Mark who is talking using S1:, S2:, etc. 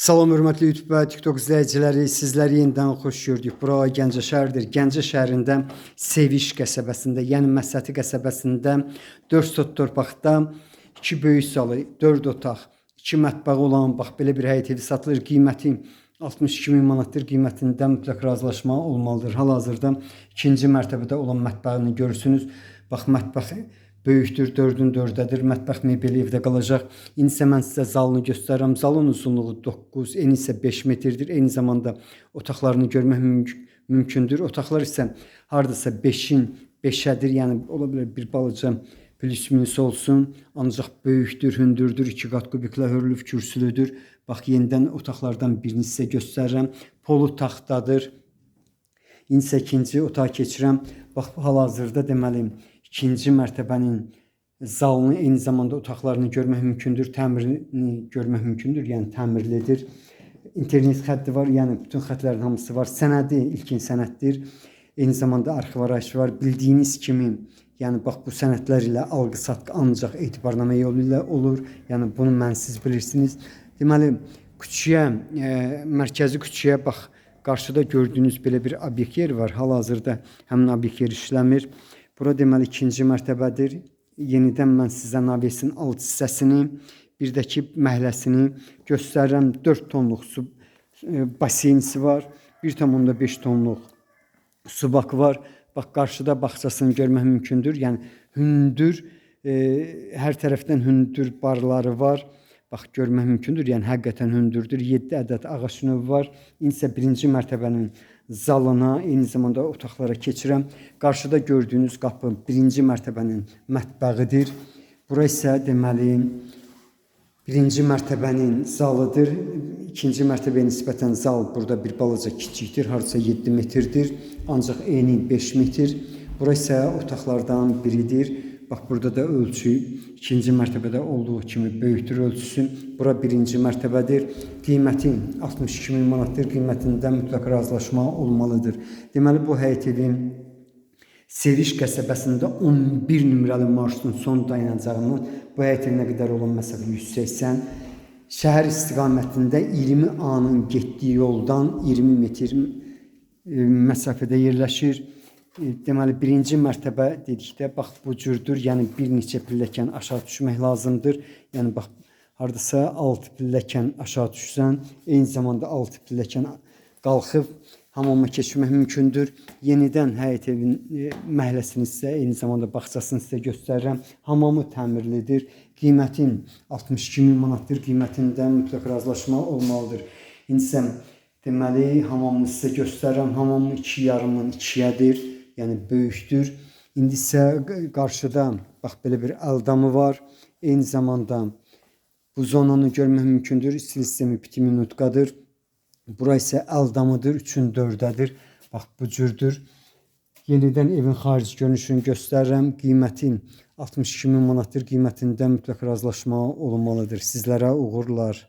S1: Salam hörmətli YouTube və TikTok izləyiciləri, sizləri yenidən xoş gördük. Bura Gəncə şəhəridir. Gəncə şəhərində Seviş qəsəbəsində, yəni Məsəti qəsəbəsində 4 sot torpaqda 2 böyük salı, 4 otaq, 2 mətbəxi olan bax belə bir həyət evi satılır. Qiyməti 62 min manatdır. Qiymətində mütləq razılaşma olmalıdır. Hal-hazırda ikinci mərtəbədə olan mətbəxini görürsünüz. Bax mətbəx böyükdür, 4-ün 4-dədir. Mətbəx mebeli evdə qalacaq. İndi isə mən sizə zalını göstərirəm. Zalın uzunluğu 9, eni isə 5 metrdir. Eyni zamanda otaqlarını görmək mümkündür. Otaqlar isə hardasa 5-in 5-ədir. Yəni ola bilər bir balaca plus minus olsun. Ancaq böyükdür, hündürdür, 2 qat kubiklə hörülüb, kürsülüdür. Bax yenidən otaqlardan birini sizə göstərirəm. Polu taxtadır. İndi isə ikinci otağa keçirəm. Bax hal-hazırda deməli ikinci mərtəbənin zalını, eyni zamanda otaqlarını görmək mümkündür. Təmirini görmək mümkündür, yəni təmirlidir. İnternet xətti var, yəni bütün xətlərin hamısı var. Sənədi ilkin sənəddir. Eyni zamanda arxiv arayışı var. Bildiyiniz kimi, yəni bax bu sənədlər ilə alqı-satqı ancaq etibarnamə yolu ilə olur. Yəni bunu mənsiz bilirsiniz. Deməli, küçəyə, mərkəzi küçəyə bax qarşıda gördüyünüz belə bir obyekt yeri var. Hal-hazırda həmin obyekt yeri işləmir. Bura deməli ikinci mərtəbədir. Yenidən mən sizə navesin alt hissəsini, bir də ki məhəlləsini göstərirəm. 4 tonluq su baseynisi var. 1,5 tonluq su bakı var. Bax qarşıda bağçasını görmək mümkündür. Yəni hündür, hər tərəfdən hündür barları var. Bax görmək mümkündür. Yəni həqiqətən hündürdür. 7 ədəd ağac növü var. İndi isə birinci mərtəbənin zalına, eyni zamanda otaqlara keçirəm. Qarşıda gördüyünüz qapı birinci mərtəbənin mətbəxidir. Bura isə deməli birinci mərtəbənin zalıdır. İkinci mərtəbəyə nisbətən zal burada bir balaca kiçikdir, hardasa 7 metrdir, ancaq eni 5 metr. Bura isə otaqlardan biridir. Bax burada da ölçü ikinci mərtəbədə olduğu kimi böyükdür ölçüsü. Bura birinci mərtəbədir. Qiyməti 62 min manatdır. Qiymətində mütləq razılaşma olmalıdır. Deməli bu həyət evi Seviş qəsəbəsində 11 nömrəli marşrutun son dayanacağından bu həyət evinə qədər olan məsafə 180, şəhər istiqamətində 20 A-nın getdiyi yoldan 20 metr məsafədə yerləşir. Deməli birinci mərtəbə dedikdə bax bu cürdür. Yəni bir neçə pilləkən aşağı düşmək lazımdır. Yəni bax hardasa 6 pilləkən aşağı düşsən, eyni zamanda 6 pilləkən qalxıb hamama keçmək mümkündür. Yenidən həyət evin məhəlləsini sizə, eyni zamanda bağçasını sizə göstərirəm. Hamamı təmirlidir. Qiyməti 62 min manatdır. Qiymətində mütləq razılaşma olmalıdır. İndi isə deməli hamamını sizə göstərirəm. Hamamı 2,5-ın 2-yədir. Yəni böyükdür. İndi isə qarşıda bax belə bir əldamı var. Eyni zamanda bu zonanı görmək mümkündür. İstilik sistemi piti minutkadır. Bura isə əldamıdır, 3-ün 4-ədir. Bax bu cürdür. Yenidən evin xarici görünüşünü göstərirəm. Qiyməti 62 min manatdır. Qiymətində mütləq razılaşma olunmalıdır. Sizlərə uğurlar.